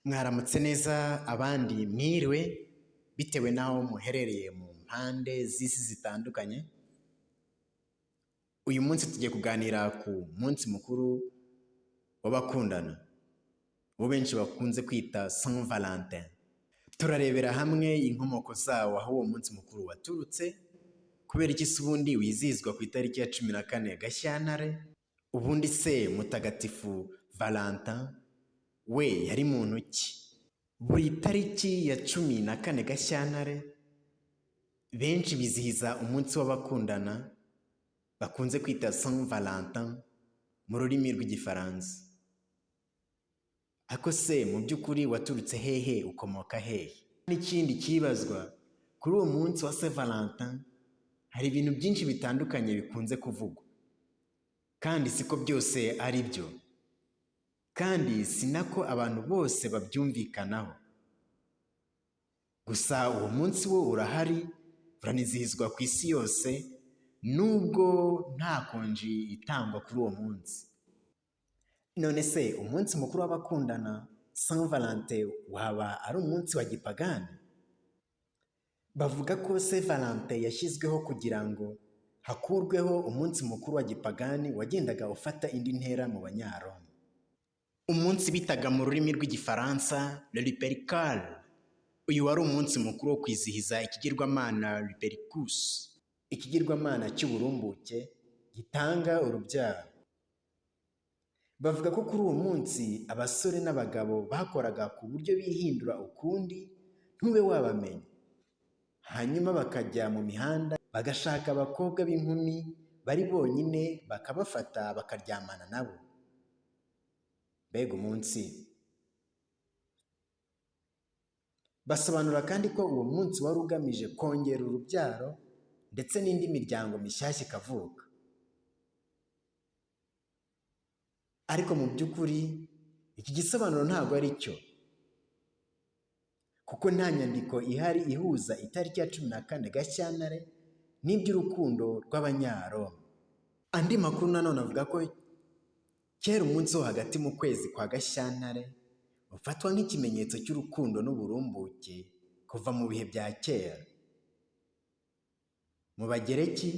Mwaramutse neza, abandi mwiriwe, bitewe n'aho muherereye mu mpande z'isi zitandukanye. Uyu munsi tugiye kuganira ku munsi mukuru w'abakundana, bo benshi bakunze kwita Saint Valentin. Turarebera hamwe inkomoko zawo, aho uwo munsi mukuru waturutse, kubera iki se ubundi wizihizwa ku itariki ya 14 Gashyantare, ubundi se Mutagatifu Valentin we yari muntu ki? Buri tariki ya 14 Gashyantare benshi bizihiza umunsi w'abakundana bakunze kwita Saint Valentin mu rurimi rw'Igifaransa. Ariko se mu by'ukuri waturutse hehe, ukomoka hehe? N'ikindi kibazwa kuri uwo munsi wa Saint Valentin, hari ibintu byinshi bitandukanye bikunze kuvugwa, kandi siko byose ari byo, kandi si nako abantu bose babyumvikanaho. Gusa uwo munsi wo urahari, uranizihizwa ku isi yose, nubwo nta konji itangwa kuri uwo munsi. None se umunsi mukuru w'abakundana Saint Valentin waba ari umunsi wa gipagani? Bavuga ko Saint Valentin yashyizweho kugira ngo hakurweho umunsi mukuru wa gipagani wagendaga ufata indi ntera mu Banyaroma. Umunsi bitaga mu rurimi rw'Igifaransa Le Lupercal. Uyu wari umunsi mukuru wo kwizihiza ikigirwamana Lupercus, ikigirwamana cy'uburumbuke gitanga urubyaro. Bavuga ko kuri uwo munsi abasore n'abagabo bakoraga ku buryo bihindura ukundi ntube wabamenya, hanyuma bakajya mu mihanda bagashaka abakobwa b'inkumi bari bonyine, bakabafata bakaryamana nabo. Mbega umunsi! Basobanura kandi ko uwo munsi wari ugamije kongera urubyaro ndetse n'indi miryango mishyashya ikavuka. Ariko mu by'ukuri iki gisobanuro ntabwo ari cyo, kuko nta nyandiko ihari ihuza itariki ya 14 Gashyantare n'iby'urukundo rw'Abanyaroma. Andi makuru nanone avuga ko kera umunsi wo hagati mu kwezi kwa Gashyantare ufatwa nk'ikimenyetso cy'urukundo n'uburumbuke kuva mu bihe bya kera. Mu Bagereki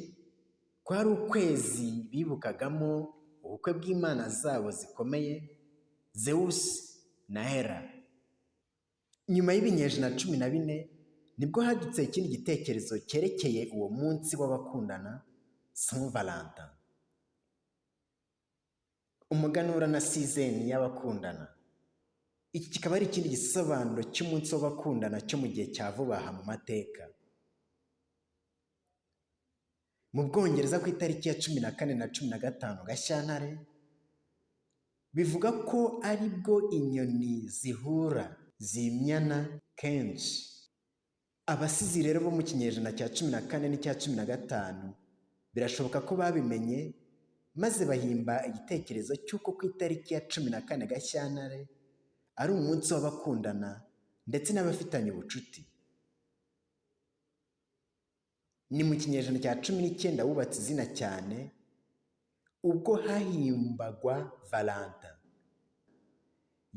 kwari ukwezi bibukagamo ubukwe bw'imana zabo zikomeye Zewusi na Hera. Nyuma y'ibinyejana 14 nibwo hadutse ikindi gitekerezo cyerekeye uwo munsi w'abakundana Saint Valentin. Umuganura na sizeni y'abakundana. Iki kikaba ari ikindi gisobanuro cy'umunsi w'abakundana cyo mu gihe cya vuba aha mu mateka. Mu Bwongereza ku itariki ya 14 na 15 Gashyantare, bivuga ko aribwo inyoni zihura zimyana kenshi. Abasizi rero bo mu kinyejana cya 14 n'icya 15 birashoboka ko babimenye maze bahimba igitekerezo cy'uko ku itariki ya 14 Gashyantare ari umunsi w'abakundana ndetse n'abafitanye ubucuti. Ni mu kinyejana cya 19 wubatse izina cyane ubwo hahimbagwa Valentin.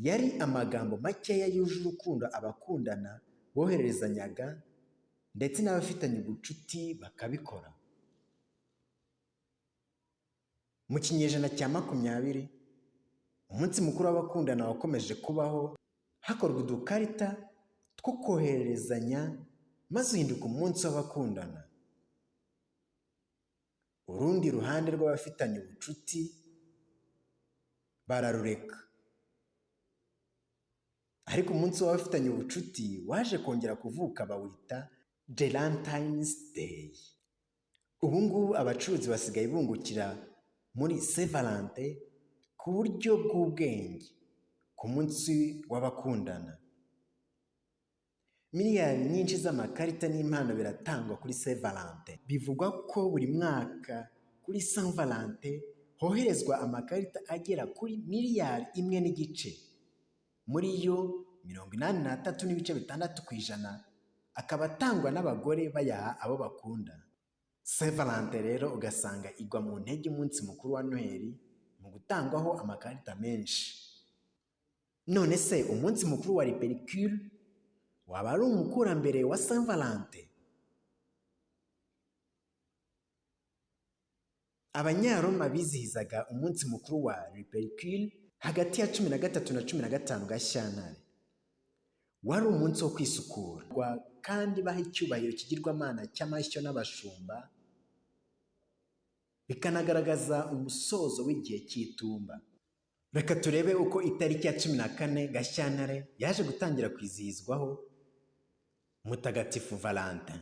Yari amagambo makeya yuje urukundo abakundana bohererezanyaga ndetse n'abafitanye ubucuti bakabikora. Mu kinyejana cya 20, umunsi mukuru w'abakundana wakomeje kubaho, hakorwa udukarita two kohererezanya maze uhinduka umunsi w'abakundana. Urundi ruhande rw'abafitanye ubucuti bararureka. Ariko umunsi w'abafitanye ubucuti waje kongera kuvuka bawita Galentine's Day. Ubu ngubu abacuruzi basigaye bungukira muri Saint Valentin ku buryo bw'ubwenge ku munsi w'abakundana. Miliyari nyinshi z'amakarita n'impano biratangwa kuri Saint Valentin. Bivugwa ko buri mwaka kuri Saint Valentin hoherezwa amakarita agera kuri miliyari 1.5. Muri yo 83.6% akaba atangwa n'abagore bayaha abo bakunda. Saint Valentin rero ugasanga igwa mu ntege umunsi mukuru wa Noheli mu gutangwaho amakarita menshi. None se umunsi mukuru wa Lupercule waba ari umukurambere wa Saint Valentin? Abanyaroma bizihizaga umunsi mukuru wa Lupercule hagati ya 13 na 15 Gashyantare. Wari umunsi wo kwisukura kandi baha icyubahiro ikigirwamana cy'amashyo n'abashumba, bikanagaragaza umusozo w'igihe cy'itumba. Reka turebe uko itariki ya 14 Gashyantare yaje gutangira kwizihizwaho Mutagatifu Valentin.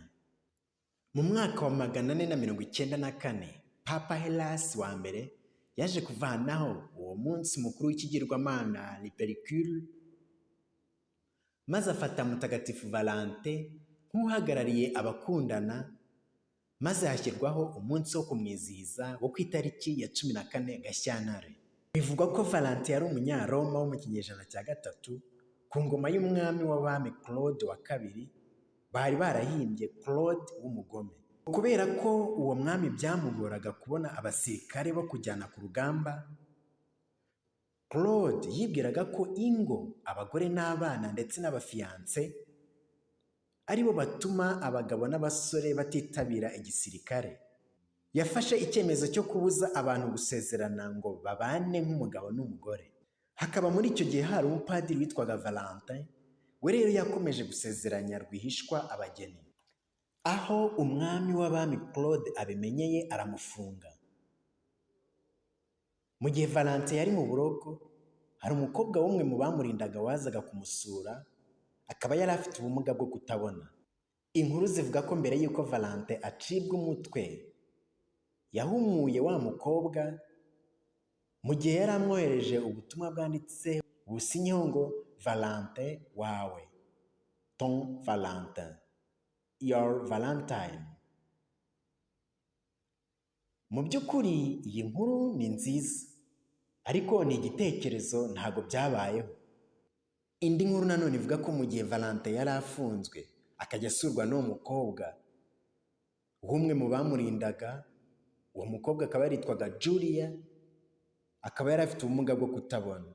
Mu mwaka wa 494, Papa Helas wa mbere yaje kuvanaho uwo munsi mukuru w'ikigirwamana Lupercule, maze afata Mutagatifu Valentin nk'uhagarariye abakundana, maze hashyirwaho umunsi wo kumwizihiza wo ku itariki ya 14 Gashyantare. Bivugwa ko Valentin yari umunyaroma wo mu kinyejana cya 3 ku ngoma y'umwami w'abami Claude wa II, bari barahimbye Claude w'umugome. Kubera ko uwo mwami byamugoraga kubona abasirikare bo kujyana ku rugamba, Claude yibwiraga ko ingo, abagore n'abana ndetse n'abafiyanse aribo batuma abagabo n'abasore batitabira igisirikare. Yafashe icyemezo cyo kubuza abantu gusezerana ngo babane nk'umugabo n'umugore. Hakaba muri icyo gihe hari umupadiri witwaga Valentin, we rero yakomeje gusezeranya rwihishwa abageni. Aho umwami w'abami Claude abimenyeye aramufunga. Mu gihe Valentin yari mu buroko, hari umukobwa w'umwe mu bamurindaga wazaga kumusura, akaba yari afite ubumuga bwo kutabona. Inkuru zivuga ko mbere y'uko Valentin acibwa umutwe, yahumuye wa mukobwa mu gihe yari amwohereje ubutumwa bwanditse businyeho ngo Valentin wawe, ton Valentin, your Valentine. Mu by'ukuri iyi nkuru ni nziza, ariko ni igitekerezo, ntabwo byabayeho. Indi nkuru nanone ivuga ko mu gihe Valentin yari afunzwe akajya asurwa n'uwo mukobwa w'umwe mu bamurindaga, uwo mukobwa akaba yaritwaga Julia, akaba yari afite ubumuga bwo kutabona.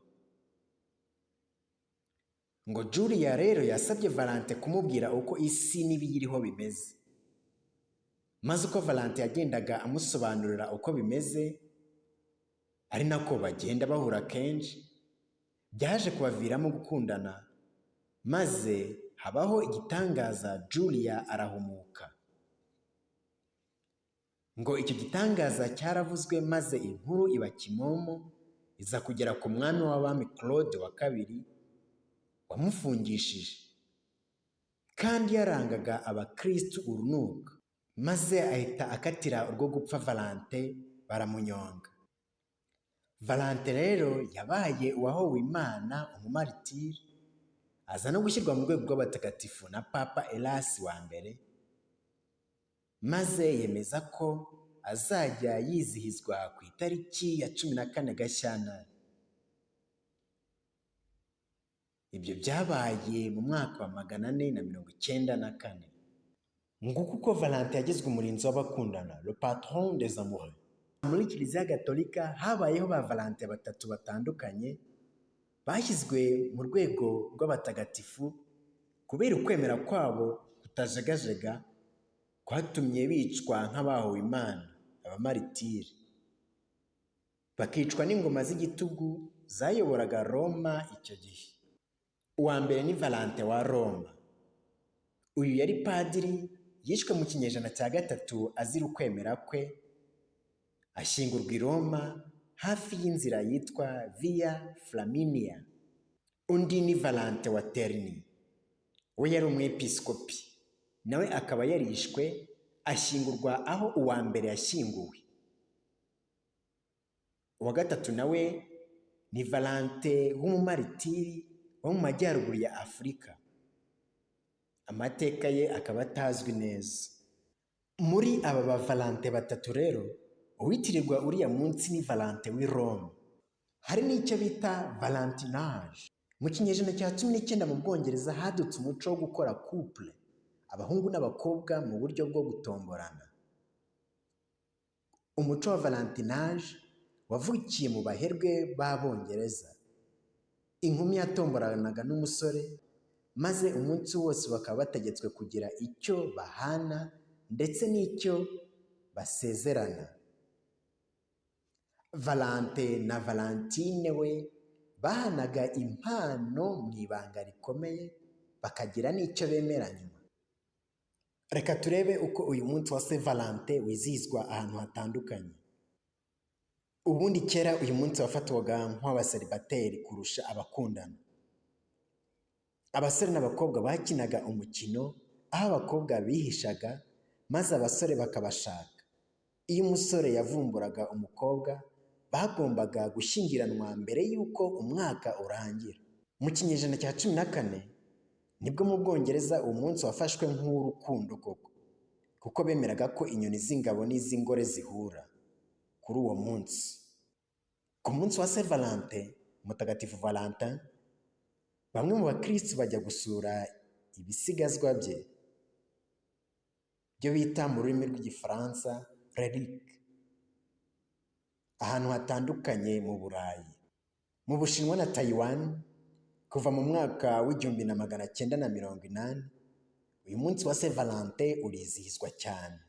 Ngo Julia rero yasabye Valentin kumubwira uko isi n'ibiyiriho bimeze, maze uko Valentin yagendaga amusobanurira uko bimeze, ari nako bagenda bahura kenshi, byaje kubaviramo gukundana, maze habaho igitangaza, Julia arahumuka. Ngo icyo gitangaza cyaravuzwe, maze inkuru iba kimomo, iza kugera ku mwami w'abami Claude wa II wamufungishije, kandi yarangaga abakristu urunuka, maze ahita akatira urwo gupfa Valentin, baramunyonga. Valentin rero yabaye uwahowe Imana, umumaritiri, aza no gushyirwa mu rwego rw'abatagatifu na Papa Helas wa mbere, maze yemeza ko azajya yizihizwa ku itariki ya 14 Gashyantare. Ibyo byabaye mu mwaka wa 494. Nguko uko Valentin yagizwe umurinzi w'abakundana, le patron des amoureux. Muri Kiliziya Gatolika habayeho ba Valentin batatu batandukanye bashyizwe mu rwego rw'abatagatifu kubera ukwemera kwabo kutajegajega kwatumye bicwa nk'abahowe Imana, abamaritiri, bakicwa n'ingoma z'igitugu zayoboraga Roma icyo gihe. Uwa mbere ni Valentin wa Roma. Uyu yari padiri, yishwe mu kinyejana cya 3 azira ukwemera kwe, ashyingurwa i Roma hafi y'inzira yitwa Via Flaminia. Undi ni Valentin wa Terni, we yari umwepiskopi, nawe akaba yarishwe ashyingurwa aho uwa mbere yashyinguwe. Uwa gatatu nawe ni Valentin w'umumaritiri wo mu majyaruguru ya Afurika, amateka ye akaba atazwi neza. Muri aba ba Valentin batatu rero, uwitirirwa uriya munsi ni Valentin w'i Roma. Hari n'icyo bita Valentinage. Mu kinyejana cya 19 mu Bwongereza hadutse umuco wo gukora couple, abahungu n'abakobwa mu buryo bwo gutomborana. Umuco wa Valentinage wavukiye mu baherwe b'Abongereza. Inkumi yatomboranaga n'umusore, maze umunsi wose bakaba bategetswe kugira icyo bahana ndetse n'icyo basezerana. Valentin na Valentine we bahanaga impano mu ibanga rikomeye, bakagira n'icyo bemeranywa. Reka turebe uko uyu munsi wa Saint Valentin wizihizwa ahantu hatandukanye. Ubundi kera uyu munsi wafatwaga nk'uw'abaseribateri kurusha abakundana. Abasore n'abakobwa bakinaga umukino aho abakobwa bihishaga maze abasore bakabashaka. Iyo umusore yavumburaga umukobwa, bagombaga gushyingiranwa mbere y'uko umwaka urangira. Mu kinyejana cya 14 nibwo mu Bwongereza uwo munsi wafashwe nk'uw'urukundo koko, kuko bemeraga ko inyoni z'ingabo n'iz'ingore zihura kuri uwo munsi. Ku munsi wa Saint Valentin, Mutagatifu Valentin, bamwe mu bakirisitu bajya gusura ibisigazwa bye, byo bita mu rurimi rw'Igifaransa "reliques", ahantu hatandukanye mu Burayi. Mu Bushinwa na Taiwan, kuva mu mwaka w'1980, uyu munsi wa Saint Valentin urizihizwa cyane.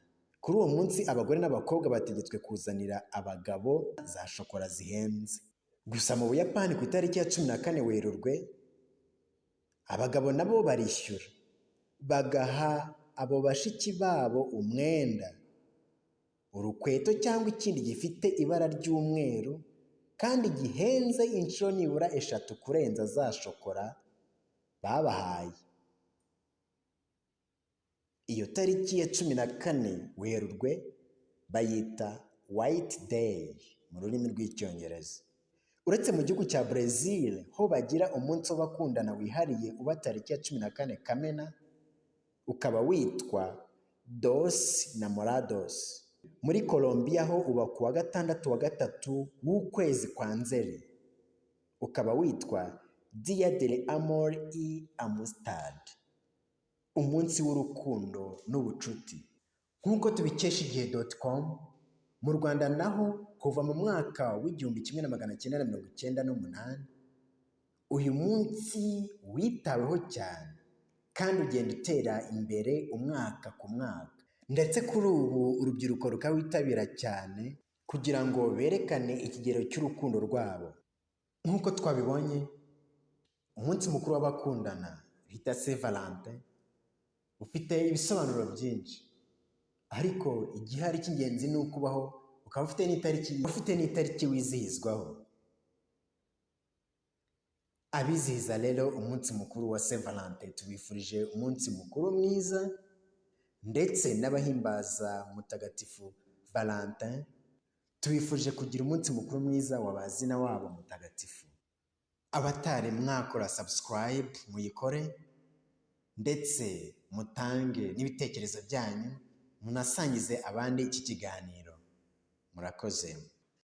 Kuri uwo munsi abagore n'abakobwa bategetswe kuzanira abagabo za shokora zihenze. Gusa mu Buyapani ku itariki ya 14 Werurwe, abagabo nabo barishyura, bagaha abo bashiki babo umwenda, urukweto cyangwa ikindi gifite ibara ry'umweru kandi gihenze inshuro nibura 3 kurenza za shokora babahaye. Iyo tariki ya 14 Werurwe bayita "White Day" mu rurimi rw'Icyongereza. Uretse mu gihugu cya Brazil ho bagira umunsi w'abakundana wihariye uba tariki ya 14 Kamena, ukaba witwa Dos Namorados. Muri Colombia ho uba ku wa gatandatu wa gatatu w'ukwezi kwa Nzeri, ukaba witwa Dia del Amor y Amistad, umunsi w'urukundo n'ubucuti. Nk'uko tubikesha igihe.com, mu Rwanda naho kuva mu mwaka w'1998, uyu munsi witaweho cyane kandi ugenda utera imbere umwaka ku mwaka, ndetse kuri ubu urubyiruko rukawitabira cyane kugira ngo berekane ikigero cy'urukundo rwabo. Nk'uko twabibonye, umunsi mukuru w'abakundana bita Saint Valentin ufite ibisobanuro byinshi, ariko igihari cy'ingenzi ni ukubaho ukaba ufite n'itariki wizihizwaho. Abizihiza rero umunsi mukuru wa Saint Valentin tubifurije umunsi mukuru mwiza, ndetse n'abahimbaza Mutagatifu Valentin tubifurije kugira umunsi mukuru mwiza wa bazina wabo mutagatifu. Abatari mwakora subscribe muyikore, ndetse mutange n'ibitekerezo byanyu, munasangize abandi iki kiganiro. Murakoze.